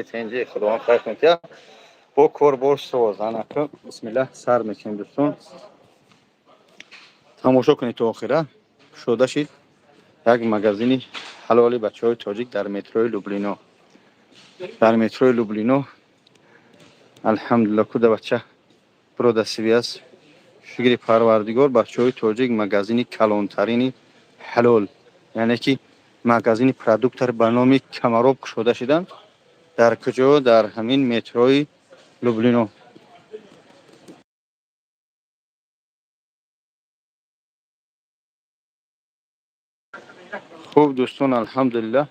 Тенҷи Худованд хайр кунад, бо кор бор соз. Анака, бисмиллаҳ, сар мекунем, дӯстон. Тамошо кунед то охира. Кушода шид як магазини ҳалоли бачаҳои тоҷик дар метрои Люблино, дар метрои Люблино. Алҳамдулилла, куда бача бирода связь. Шукри Парвардигор, бачаҳои тоҷик магазини калонтарини ҳалол, яъне ки магазини продуктор ба номи Камароб кушода шиданд. Дар куҷо? Дар ҳамин метрои Люблино. Хуб, дӯстон, алҳамдулиллаҳ,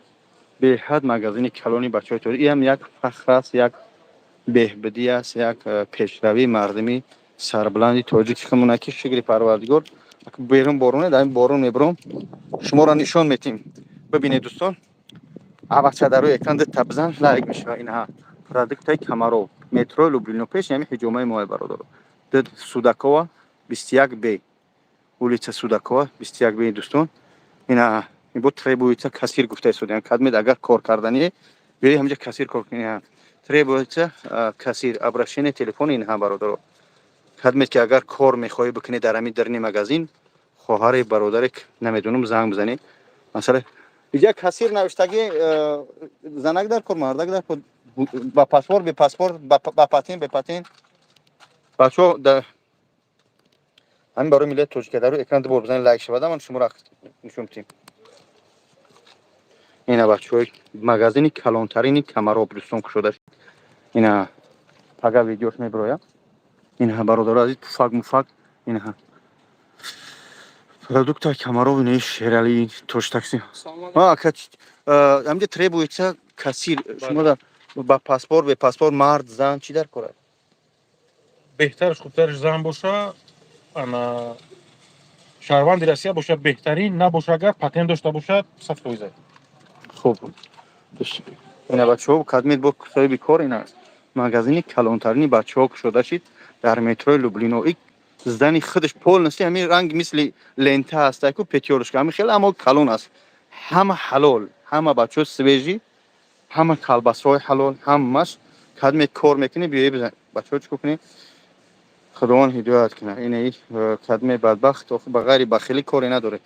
беҳад магазини калони бачаҳои тоҷик. Иам як фахр аст, як беҳбудӣ аст, як пешравии мардуми сарбуланди тоҷик химона, ки шукри Парвардигор. Берун бороне, дар ин борон мебуром, шуморо нишон метим. Бибинед, дӯстон, авача дар рӯи экран дитта бизан, лайк мешава. Инҳа продуктаи Камаров, метрои Люблино, пеши ҳами ҳиҷомаи мои, бародаро. Судакова 21 б, улица Судакова 21 б. Дӯстон, ина бо требуется кассир гуфта истодиам. Кадмед, агар кор кардание, биёи ҳамҷа кассир кор кунӣ. Требуется кассир, обращение телефон. Инҳа, бародаро, кадмед ки агар кор мехоҳӣ бикунӣ дар ҳамин дарини магазин, хоҳари, бародаре, намедонам, занг бизанӣ. Масалан, иҷа кассир навиштаги, занак дар кор, мардак дар кор, ба паспорт, бе паспорт, ба патент, бе патент. Бачаҳо, ҳамин барои миллати тоҷика дар рӯи экран ду бор бизанед, лайк шавада. Ман шуморо нишон медиҳем. Ина, бачаҳои, магазини калонтарини Камароб, дӯстон, кушода. Ина пага видеош мебироям. Инҳа, бародаро азиз, туфак муфак, инҳа продукта Камаров, ина Шерали тош такси. Ҳамҷа требуется кассир. Шумо ба паспорт, бе паспорт, мард, зан, чӣ дар кор аст? Беҳтараш, хубтараш зан боша, ана шаҳрванди Россия боша беҳтарин, набоша, агар патент дошта бошад, 100%. Хуб, ина, бачаҳо, кадмед бо соҳиби кор. Ина магазини калонтарини бачаҳо кушода шид дар метрои Люблино. И здани худаш полностью ҳамин ранг, мисли Лента ҳастаку, Пятёрочка, ҳамин хеле, аммо калон аст. Ҳама ҳалол, ҳама, бачаҳо, свежий, ҳама колбасаҳои ҳалол, ҳамаш. Кадме кор мекунӣ, биёи бизан. Бачаҳо, чӣ кунӣ? Худованд ҳидоят кунад. Ина кадме бадбахт ба ғайри бахилӣ коре надоред.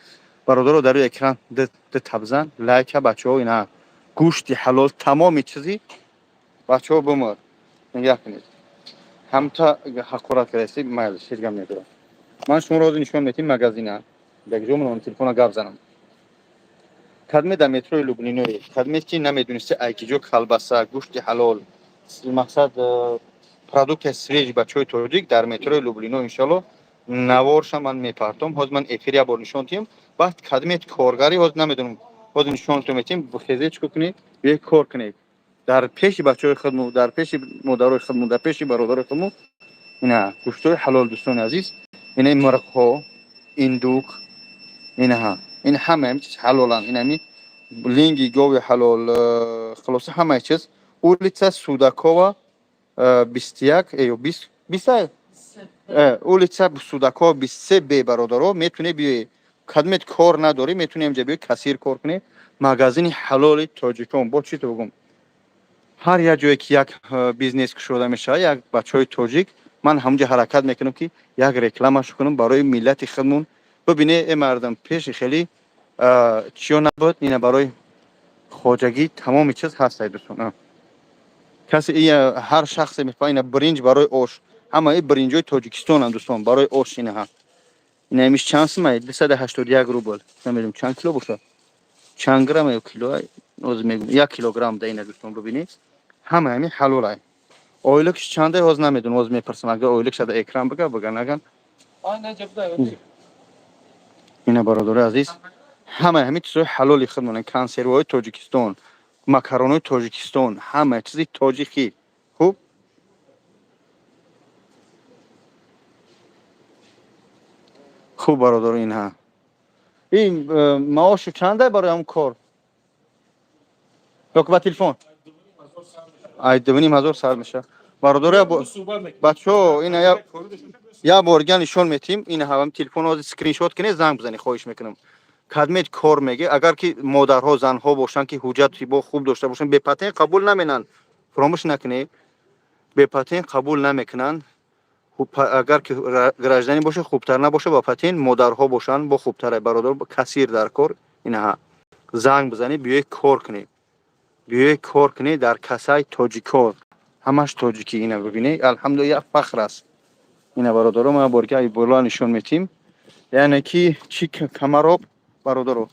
Бародаро, дар рӯи экран ду табзан, лайка, бачаҳо. Ина гӯшти ҳалол, тамоми чизи бачаҳо. Бумор, нигоҳ кунед, ҳамта ҳақорат кардаси, майли, ҳеҷ гап надорам. Ман шуморо ҳозир нишон метим магазина. Якҷо ман телефона гап занам. Кадме дар метрои Люблиное, кадме ки намедонисти айкиҷо колбаса, гӯшти ҳалол, мақсад, продукти свежий бачаҳои тоҷик дар метрои Люблино. Иншалло, наворша ман мепартом. Ҳозир ман эфир як бор нишон диҳем. Баъд кадмет коргари, ҳозир намедонам, ҳозир нишонтон метиҳем. Хезе, чӣ кунед, биёед кор кунед дар пеши бачаҳои худму, дар пеши модарои худму, дар пеши бародарои худму. Ина гӯштҳои ҳалол, дӯстони азиз, ина мирғҳо, индук, инаҳа, ин ҳама ҳами чиз ҳалоланд. Инами линги гови ҳалол, хулоса, ҳамаи чиз. Улица Судакова 21 ё бист бист, улица Судакова 23 б. Бародаро, метунед биёед. Кадмет кор надорӣ, метунед инҷа биёед, кассир кор кунед. Магазини ҳалоли тоҷикон. Бо чӣ то бигӯм, ҳар як ҷое ки як бизнес кушода мешавад, як бачаҳои тоҷик, ман ҳамунҷа ҳаракат мекунам, ки як рекламаш кунам барои миллати худмон. Бибине, э мардам, пеши хеле чиё набуд. Ина барои хоҷагӣ тамоми чиз ҳастай, дӯстон. Касе, ҳар шахсе мефаҳмад, ина биринҷ барои ош, ҳамаи биринҷои Тоҷикистонам, дӯстон, барои ош. Инаҳа, ина имиш чанд сумай? 281 рубл. Намедонам, чанд кило бошад, чанд грамм ё кило, ҳозир мегӯм. 1 килограмм да. Ина, дӯстон, бибинед, ҳама ҳамин ҳалолай. Ойликш чанде, ҳозир намедонам, ҳозир мепурсам. Агар ойлик шада, экран бага наган. Ина, бародари азиз, ҳама ҳамин чизҳои ҳалоли худмонанд: консервҳои Тоҷикистон, макаронҳои Тоҷикистон, ҳама чизи тоҷикӣ. Хуб, хуб, бародаро, инҳа ин маошу чанда барои ҳамн кор ё ба телефон ай 2500 сар мешавад, бародаро. Бачаҳо, ина як борга нишон метиҳем. Ина ҳам телефон, ҳозир скриншот кунед, занг бизанед, хоҳиш мекунам. Кадмет кор меге, агар ки модарҳо, занҳо бошанд, ки ҳуҷҷати бо хуб дошта бошанд, бепатент қабул наменанд. Фуромӯш накунед, бепатент қабул намекунанд. Агар ки гражданин боша, хубтар, набоша ба патент, модарҳо бошанд, бо хубтар. Бародар, кассир дар кор. Инаҳа, занг бизанед, биёед, кор кунед, биёед, кор кунед дар кассаи тоҷико. Ҳамаш тоҷикӣ. Ина бибинед, алҳамдулилла, як фахр аст. Ина, бародаро, ма борки ай бола нишон метим, яъне ки чи камароб, бародаро,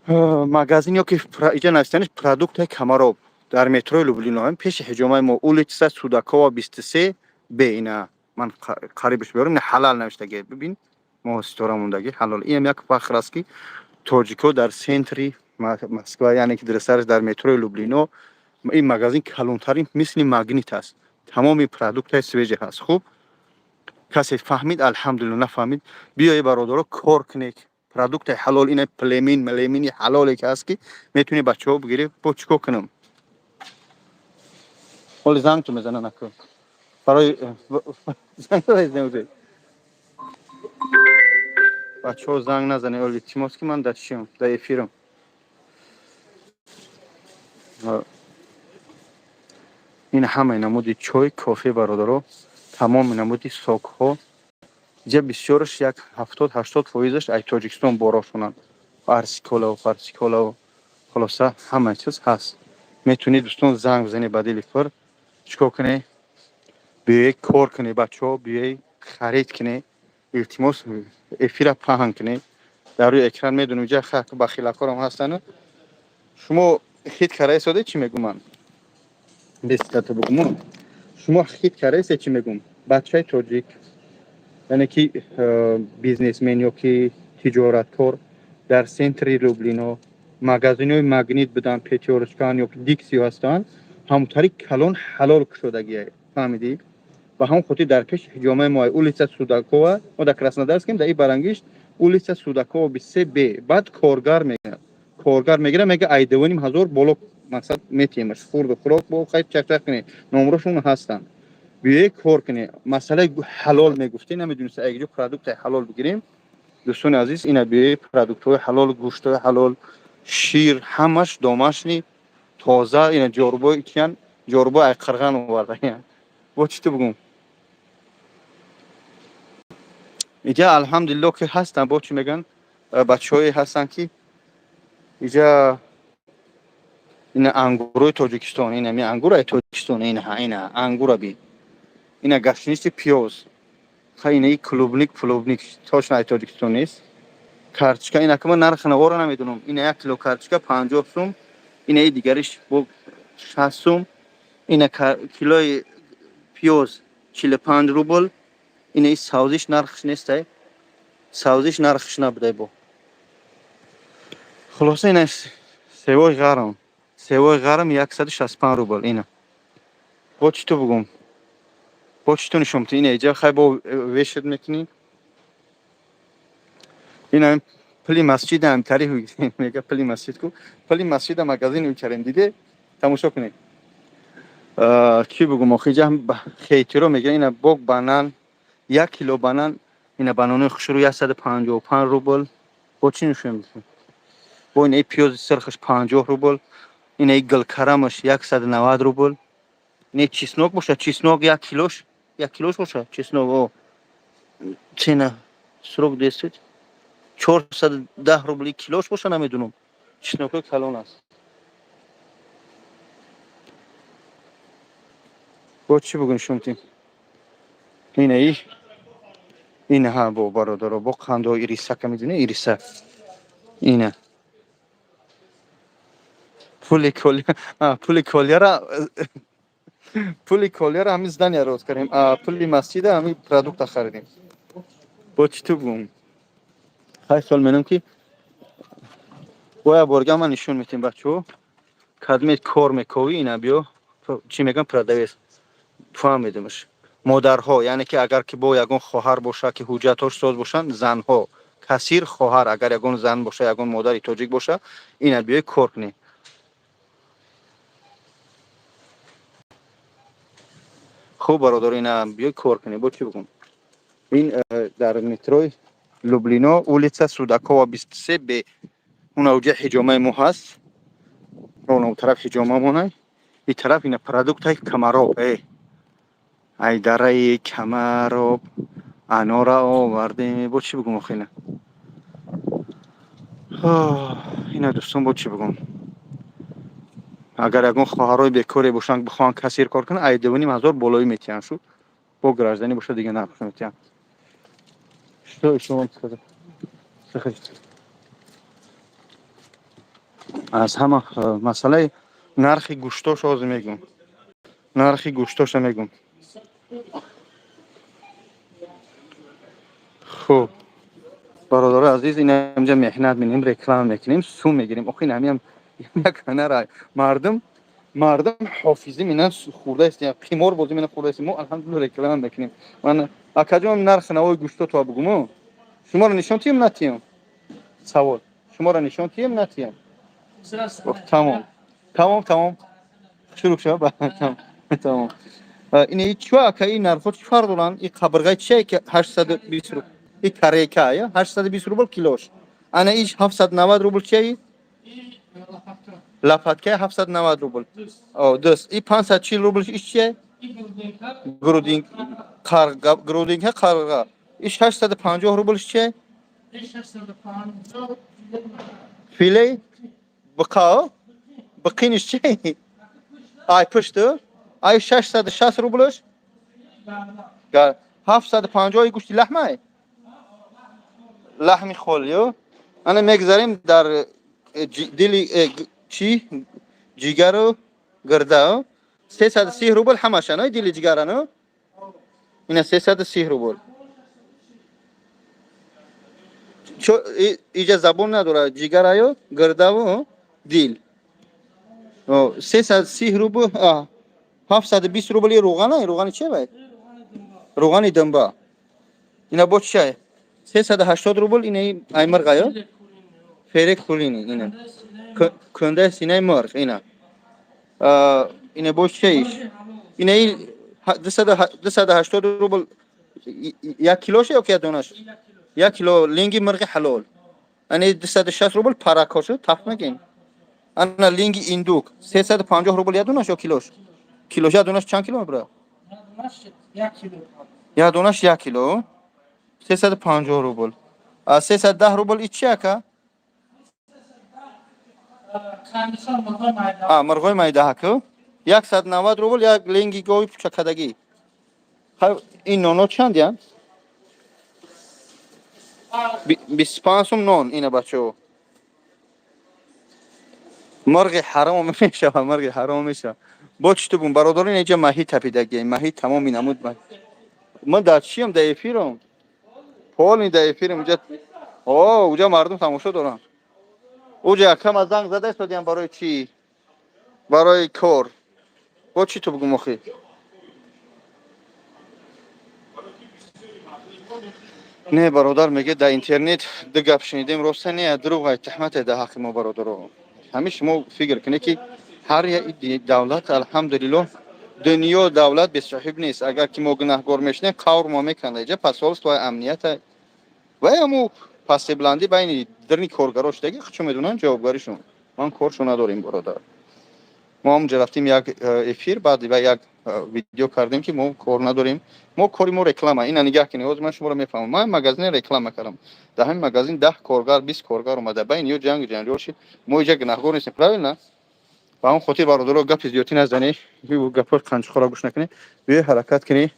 магазин ё ки иҷа навистаниш продуктаи Камароб дар метрои Люблино, пеши ҳиҷомаи мо, улица Судакова, 23 Б. Ина ман қарибш биёрам. Ина, ҳалал навиштаги, бибин, мо ситора мондаги, ҳалол. Инам як фахр аст, ки тоҷико дар центри Москва, яъне ки дурустараш дар метрои Люблино, ин магазин калонтарин, мисли Магнит аст, тамоми продуктаи свежий ҳаст. Хуб, касе фаҳмид, алҳамдулилла, нафаҳмид, биёед, бародаро, кор кунед. Продукти ҳалол, ина племин млемини ҳалоле ки ҳаст, ки метавонед, бачаҳо, бигиред. Бо чӣ кор кунам? Ҳоли занг ту мезана, наку барои занг. Бачаҳо, занг назанед, илтимос, ки ман дар чиам, дар эфирам. Ин ҳамаи намуди чой, кофе, бародаро, тамоми намуди сокҳо. Иҷа бисёраш, як 70-80 фоизаш ай Тоҷикистон борошонанд, арсиколаву фарсиколаву. Хулоса, ҳама чиз ҳаст. Метавонед, дӯстон, занг бизанед ба дили пур. Чӣ кор кунед? Биёед, кор кунед, бачаҳо, биёед, харид кунед. Илтимос, эфира паҳн кунед дар рӯи экран. Медонем, иҷа бахилакорам ҳастану. Шумо хит кардаисоде, чӣ мегӯм ман? Беската бугуму. Шумо хит кардаисе, чӣ мегӯм? Бачаи тоҷик, яъне ки бизнесмен ё ки тиҷораткор дар центри Люблино магазинҳои Магнит буданд, Пятёрочкаан ё ки Диксио ҳастанд, ҳамтари калон ҳалол кушодагия, фаҳмидӣ? Ба ҳамон хотир дар пеши ҳиҷомаи мо, улица Судакова, мо дар Краснодарскем, дар и барангишт, улица Судакова, 23 Б. Баъд коргар мегирад, коргар мегирад, мега ай 2500 боло, мақсад, метиҳемаш, хурду хӯрок бо хайр, чақчақ кунед. Номрошон ҳастанд, биёед, кор кунед. Масъалаи ҳалол мегуфтӣ, намедониста якҷо продуктаи ҳалол бигирем. Дӯстони азиз, ина биёед, продуктҳои ҳалол, гӯштҳои ҳалол, шир, ҳамаш домашний, тоза. Ина ҷорубои киян, ҷорубои ай қирған оварда. Бо чӣ ту бугум? Иҷа, алҳамдулилло, ки ҳастанд, бо чӣ мегӯянд, бачаҳое ҳастанд, ки иҷа ина ангурои Тоҷикистон, ина ми ангураи Тоҷикистон, ина ина ангура би, ина гашништи пиёз, ха, ина и клубник, плубник точно ай Тоҷикистон нест. Карточка, ина ки ман нархи навора намедонам. Ина 1 кило карточка 50 сум, ина и дигариш бо 60 сум, ина килои пиёз 45 рубл, ина и савзиш нархш нестай, савзиш нархш набудай. Бо хулоса, ина севои ғарм, севои ғарм 165 рубл. Ина бо чӣ ту бугум, бо чӣ ту нишон битӣ? Ина иҷа хай бо вешет мекунӣ. Ина пули масҷидам тарих мега, пули масҷид ку, пули масҷида магазин кардем, диде, тамошо кунед. Чӣ бугум охи? Иҷа хейтиро мегиран. Ина бо банан, 1 кило банан, ина банонои хушрӯ 155 рубл. Бо чӣ нишон битӣ? Бо ина пиёзи сирхаш 50 рубл, ина гулкарамаш 190 рубл. Ина чеснок боша, чеснок 1 килош, 1 килош боша чеснок, о, цена, срок действия 410 рубли килош боша, намедунам. Чеснокҳои калон аст. Бо чӣ бугун шумтим? Инаи ина ҳа, бо бародаро, бо қандо, ирисака медуни, ириса. Ина пули колия, пули колияра, пули колияра ҳамин здания роз кардем, пули масҷида ҳамин продукта харидем. Бо чӣ ту бугум? Хай, сол менам, ки боя борга ман нишон метем, бачаҳо. Кадмет кор мековӣ, ина биё, чӣ мегӯям, продавец, фаҳмидимш. Модарҳо, яъне ки агар ки бо ягон хоҳар боша, ки ҳуҷҷатҳош соз бошанд, занҳо, кассир хоҳар, агар ягон зан боша, ягон модари тоҷик боша, ина биёй, кор кунӣ. Хуб, бародар, ина биёй, кор кунӣ. Бо чӣ бигӯм? Ин дар метрои Люблино, улица Судакова, 23 Б, уна уҷа ҳиҷомаи мо ҳаст, он тараф ҳиҷомамонай. И тараф ина продуктаи Камароб. Ай дараи Камароб анора овардем. Бо чӣ бигум охина? Ина, дӯстон, бо чӣ бигум? Агар ягон хоҳарои бекоре бошанд, бихоҳанд кассир кор кунанд, ай 2500 болоӣ метиҳанд. Шу бо гражданӣ боша, дига нарх метиҳанд. Что ещё вам сказать? Заходите. Аз ҳама масъалаи нархи гӯштош ҳозир мегӯм, нархи гӯштоша мегӯм. Хуб, бародарои азиз, ина инҷа меҳнат менем, реклама мекунем, сум мегирем. Охи, ин ҳамиам як ҳунара. Мардум ҳофизӣ минан хӯрда истем, қимор бозӣ мина хӯрда истем. Мо, алҳамдулилла, реклама мекунем. Ман, акаҷон, нархи навои гӯшто то бугуму шуморо нишон тием, натием? Савол: шуморо нишон тием, натием? Тамом, тамом, тамом, шурӯъ шава, тамом. Ин чӣ, ака, ин нархҳо чӣ фарқ доранд? И қабирғаи чие, ки 820 рубл? И корейка я 820 рубл килош. Ана иш 790 рубл чие? Лопатка 790 рубл. О, дӯст. И 540 рубл иш чие? Грудин, қарға, грудинка, қарға. Иш 850 рубл чие? Филе биқа, биқиниш чие? Ай пушту. Ай 660 рублш? 750 гӯшти лаҳмай? Лаҳми холиё. Ана мегзарем дар дили чӣ, ҷигару гирда, 330 рубл ҳамаша, на дили ҷигарано. Ина 330 рубл. Иҷа забон надорад, ҷигараю гирдаву дил 330 рубл. 720 рубли рӯғана. Рӯғани че бай? Рӯғани дымба. Ина бо чия? 380 рубл. Ина ай мирғаю филе куриный, ина кундаи синаи мирғ. Ина бо чииш? Ина 280 рубл як килоша ё ки як донаш? Як кило линги мирғи ҳалол. Ана 260 рубл паракошу таф мегин. Ана линги индук 350 рубл. Як донаш ё килош? Килош. Як донаш чанд кило мебурад? Як донаш як кило, 350 рубл. 310 рубл и чи, ака? Мирғои майдаҳаку 190 рубл. Як линги гови пучакадагӣ. Ин ноно чанд ян? 25 сум нон. Ина, бачаҳо, мирғи ҳаром мешава, мирғи ҳаром мешава. Бо чӣ ту бун, бародарон? Инҷа маҳӣ тапидаги, маҳӣ тамоми намуд. Ман дар чиям? Дар эфирам, полный дар эфирам. Уҷа, о, уҷа мардум тамошо доранд. Уҷа якама занг зада истодиям. Барои чӣ? Барои кор. Бо чӣ ту бугум охи? Не, бародар меге, дар интернет ду гап шунидем, роста не, дурӯғ, тӯҳмате дар ҳаққи мо. Бародаро, ҳамин шумо фикр кунед, ки ҳар як давлат, алҳамдулиллоҳ, дунё давлат бесоҳиб нест. Агар ки мо гунаҳгор мешунем, қавр мо мекунанд. Иҷа посольство, амнията ва ҳаму пастибландӣ байни дирни коргаро шудаги, чун медонанд ҷавобгаришон. Ман коршо надорем, бародар. Мо ҳамунҷа рафтем, як эфир, баъд ва як видео кардем, ки мо кор надорем. Мо кори мо реклама. Ина нигаҳ кунед, ҳозир ман шуморо мефаҳмам. Ман магазине реклама кардам. Дар ҳамин магазин 10 коргар, 20 коргар омада, байни ё ҷангу ҷанҷол шид. Мо иҷа гунаҳгор нестем, правильно? Ба ҳамон хотир, бародаро, гапи зиёдтӣ назанӣ, гапҳои қанчиқора гӯш накунед. Биёй, ҳаракат кунӣ.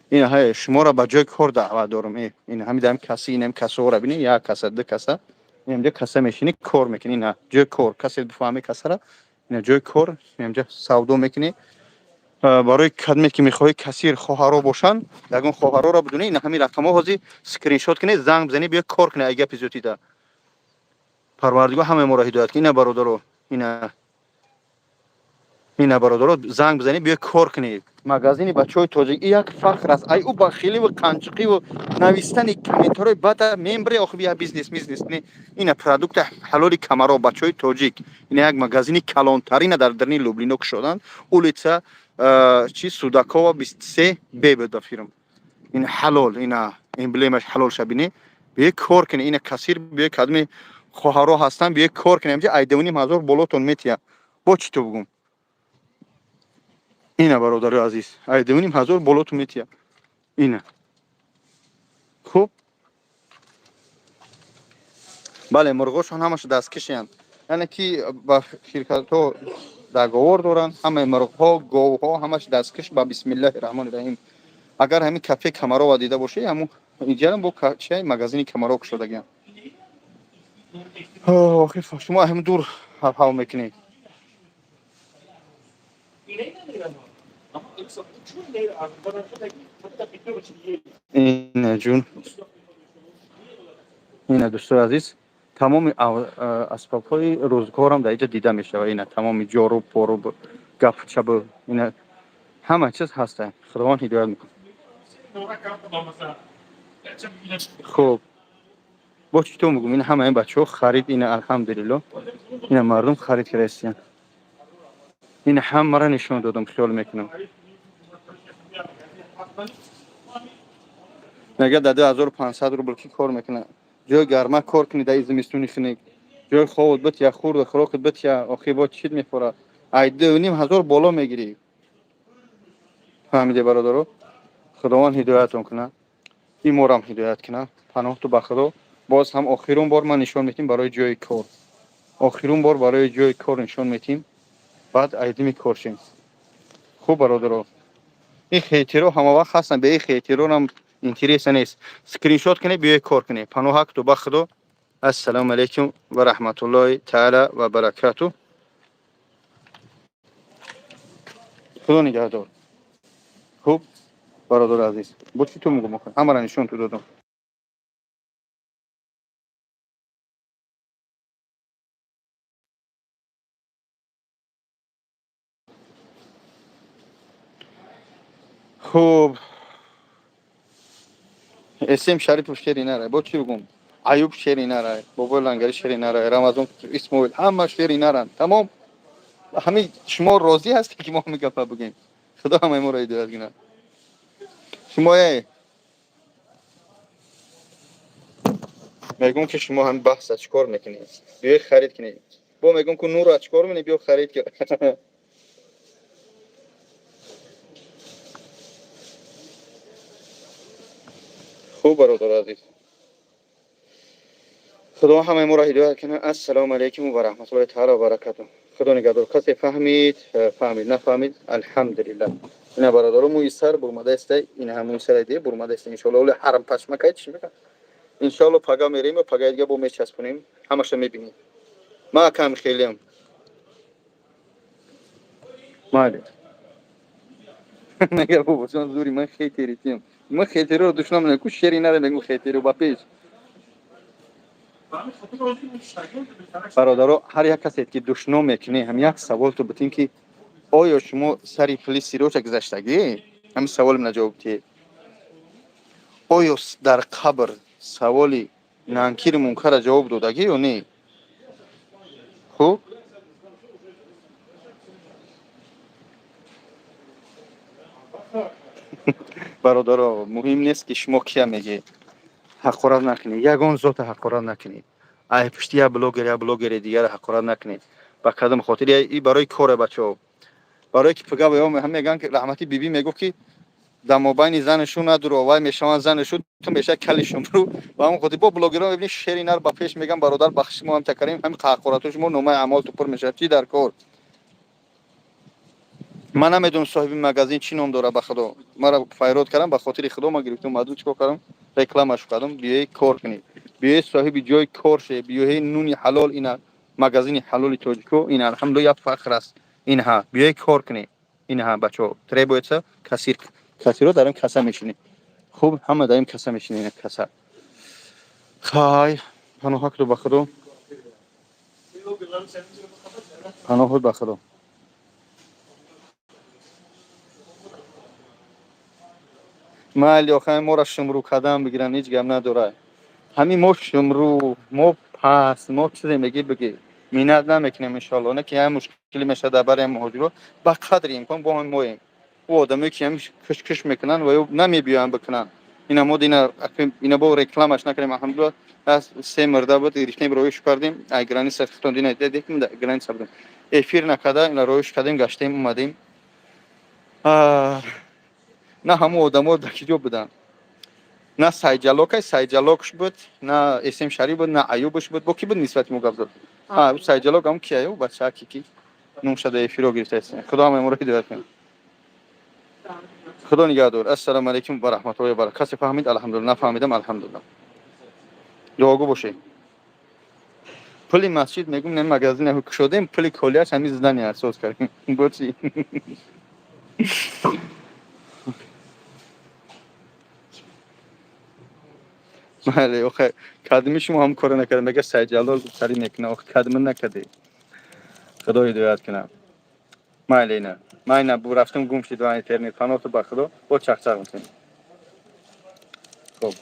Ина ҳай, шуморо ба ҷои кор даъват дорам. Ин ҳами даҳами касси, инам кассаҳоро бинед, як каса, ду каса. Инҷа касса мешинӣ, кор мекунӣ. Ина ҷои кор, касе бифаҳми кассара. Ина ҷои кор, инҷа савдо мекунӣ. Барои кадме ки мехоҳӣ кассир, хоҳаро бошанд, ягон хоҳароро бидунӣ, ина ҳамин рақамҳо ҳозир скриншот кунед, занг бизанед, биё кор кунед. Ай гапи зиёдтида, Парвардигор ҳамаи моро ҳидоят кунад. Ина, бародаро, ина, бародаро, занг бизанед, биё кор кунед. Магазини бачаҳои тоҷик як фахр аст. Ай ӯ бахиливу қанчиқиву навистани комментарҳои бада мембре. Охи, бия бизнес бизнес не. Ина продукта ҳалоли Камаро, бачаҳои тоҷик. Ина як магазини калонтарина дар дарни Люблино кушоданд. Улица чи, Судакова 23 б буд ба фирм. Ин ҳалол, ина эмблемаш ҳалол шабине. Биё кор кунед. Ина кассир, биё, кадми хоҳаро ҳастанд, биё кор кунед. Инҷа ай 2500 болотон метия. Бо чӣ ту бугум? Ина, бародари азиз, ай 2500 боло ту метия. Ина, хуб, бале, мурғошон ҳамаша дасткишиянд, яъне ки ба ширкатҳо договор доранд. Ҳамаи мурғҳо, говҳо ҳамаш дасткиш, ба бисмиллаҳи раҳмони раҳим. Агар ҳамин кафе Камарова дида бошед, ҳамун инҷарам бо чиай магазини Камаров кушодагиам. Охир шумо ҳам дур ҳав мекунед. Ина ҷун, ина, дӯстои азиз, тамоми асбобҳои рӯзгорам дар инҷа дида мешавад. Ина, тамоми ҷоруб, поруб, гапчаб, ина, ҳама чиз ҳаста. Худованд ҳидоят мекунад. Хуб, бо чӣ то мегӯм? Ина, ҳама ин бачаҳо харид. Ина, алҳамдулилло, ина, мардум харид кардаистиянд. Ина, ҳамаро нишон додам, хиёл мекунам. Мега, дар 2500 рубл ки кор мекунад? Ҷои гарма кор кунӣ, дар зимистони хунук ҷои хобот битя, хурду хӯрокат битя, охир бо чит мефора? Ай 2500 боло мегирӣ. Фаҳмиде, бародаро? Худованд ҳидоятон кунад, ин морам ҳидоят кунад. Паноҳту ба Худо. Боз ҳам охирун бор ман нишон метим барои ҷои кор, охирун бор барои ҷои кор нишон метим, баъд айдими кор шем. Хуб, бародаро, ин хейтеро ҳама вақт ҳастанд, бе ин хейтеронам интереса нест. Скриншот кунед, биёед, кор кунед. Паноҳакту ба Худо. Ассалому алайкум ва раҳматуллоҳи таала ва баракату. Худо нигаҳдор. Хуб, бародари азиз, бо чӣ ту мегӯм? Ҳамаро нишон ту додам. Хуб, Эсем Шарипов шери нарай, бо чӣ бигӯм? Аюб шери нарай, Бобои Лангари шери нарай, Рамазон Исмоил, ҳама шери наранд, тамом. Ҳамин шумо розӣ ҳастед, ки мо ҳамин гапа бигӯем? Худо ҳамаи моро ҳидоят кунад. Шумо мегӯм, ки шумо ҳамин баҳса чӣ кор мекунед? Биёед, харид кунед. Бо мегӯм, ку нурро чӣ кор мекунед? Биё, харид кун. Хуб, бародари азиз, Худо ҳамаи моро ҳидоят кунад. Ассалому алайкум ва раҳматуллоҳи таала ва баракату. Худо нигаҳдор. Касе фаҳмид, фаҳмид, нафаҳмид, алҳамдулиллаҳ. Ина, бародаро, мӯи сар бурмада иста. Ина, ҳам мӯи сар ди бурмада иста. Иншоалло, оли ҳарм пашмакай чӣ мекунад. Иншоалло, пага мерем ва пагаи дига бо мечаспонем, ҳамаша мебинем. Ман акам хелиам майли. Мега, бобоҷон, зури ман хейтеритим. Ман хейтериро душнам ку шери наре, мегӯм хейтериро ба пеш. Бародаро, ҳар як касе ки душном мекунӣ, ҳам як савол ту бутин, ки оё шумо сари пули сироча гузаштагӣ? Ҳамин саволи мана ҷавоб диҳед. Оё дар қабр саволи Нанкиру Мункара ҷавоб додагӣ ё не? Хуб, бародаро, муҳим нест, ки шумо кия мегӯед. Ҳақорат накунед, ягон зота ҳақорат накунед. Ай пушти як блогер як блогери дигара ҳақорат накунед. Ба кадом хотир? И барои коре, бачаҳо, барое ки пага ҳам мегӯянд, ки раҳмати бибӣ мегуфт, ки дар мобайни зану надуро вай мешаванд, зану ту меша кали шумру. Ба ҳамон хотир бо блогерон мебинӣ, шери нар ба пеш мегӯям: бародар, бахшиш, мо ҳам такарем. Ҳамин ҳақоратҳо шумо номаи аъмол ту пур мешавад. Чӣ дар кор? Ман намедонам, соҳиби магазин чӣ ном дорад. Ба Худо, маро файрод кардам, ба хотири Худо ман гирифтам. Мардум, чӣ кор кардам? Рекламашу кардам. Биёед, кор кунед, биёед, соҳиби ҷои кор шед, биёед, нуни ҳалол. Ина, магазини ҳалоли тоҷико, ин, алҳамдулилла, як фахр аст. Инҳа, биёед, кор кунед. Инҳа, бачаҳо, требуется кассир. Кассирро дар ин касса мешинед. Хуб, ҳама дар ин касса мешинед, касса. Хай, паноҳакту ба Худо, паноҳут ба Худо. Майли, охай, моро шумрӯ кардан бигиранд, ҳеҷ гап надорад. Ҳамин мо шумрӯ, мо паст, мо чизе мегӣ, бигӣ, миннат намекунем, иншоалло. Не ки ҳам мушкилӣ мешавад дар бари муҳоҷиро, ба қадри имкон бо ҳам моем. Ӯ одамое ки ҳами кишкиш мекунанд ва ё намебиёянд бикунанд. Ина мо ина бо рекламаш накардем, алҳамдулилла. Се мирда буд, гирифтем, роиш кардем. Ай граница хитон дина дидем, граница будем, эфир накарда, ина роиш кардем, гаштем, омадем. На ҳамон одамо дар киҷо буданд? На Сайҷалокай, Сайҷалокш буд, на Эсем Шариф буд, на Аюбш буд. Бо ки буд нисбати мо гап зад? Сайҷалок ҳам ки аю бача ки нумша да эфиро гирифтааст. Худо ҳам эморо ҳидоят кунад. Худо нигаҳдор. Ассалому алайкум ва раҳматуллоҳи ва баракатуҳ. Касе фаҳмид, алҳамдулилла, нафаҳмидам, алҳамдулилла. Дуогӯ бошед. Пули масҷид мегум, не, магазин кушодем, пули колияш ҳамин здание соз кардем. Бо чӣ? Бале, охе, кадми шумо ҳам коро накард, мега Сайҷалол сари мекуна, охе, кадми накарди. Худо ҳидоят кунад. Майли, ина. Ман ина рафтам, гум шид ва интернет. Паноҳ ба Худо, бо чақчақ мекунем. Хоб.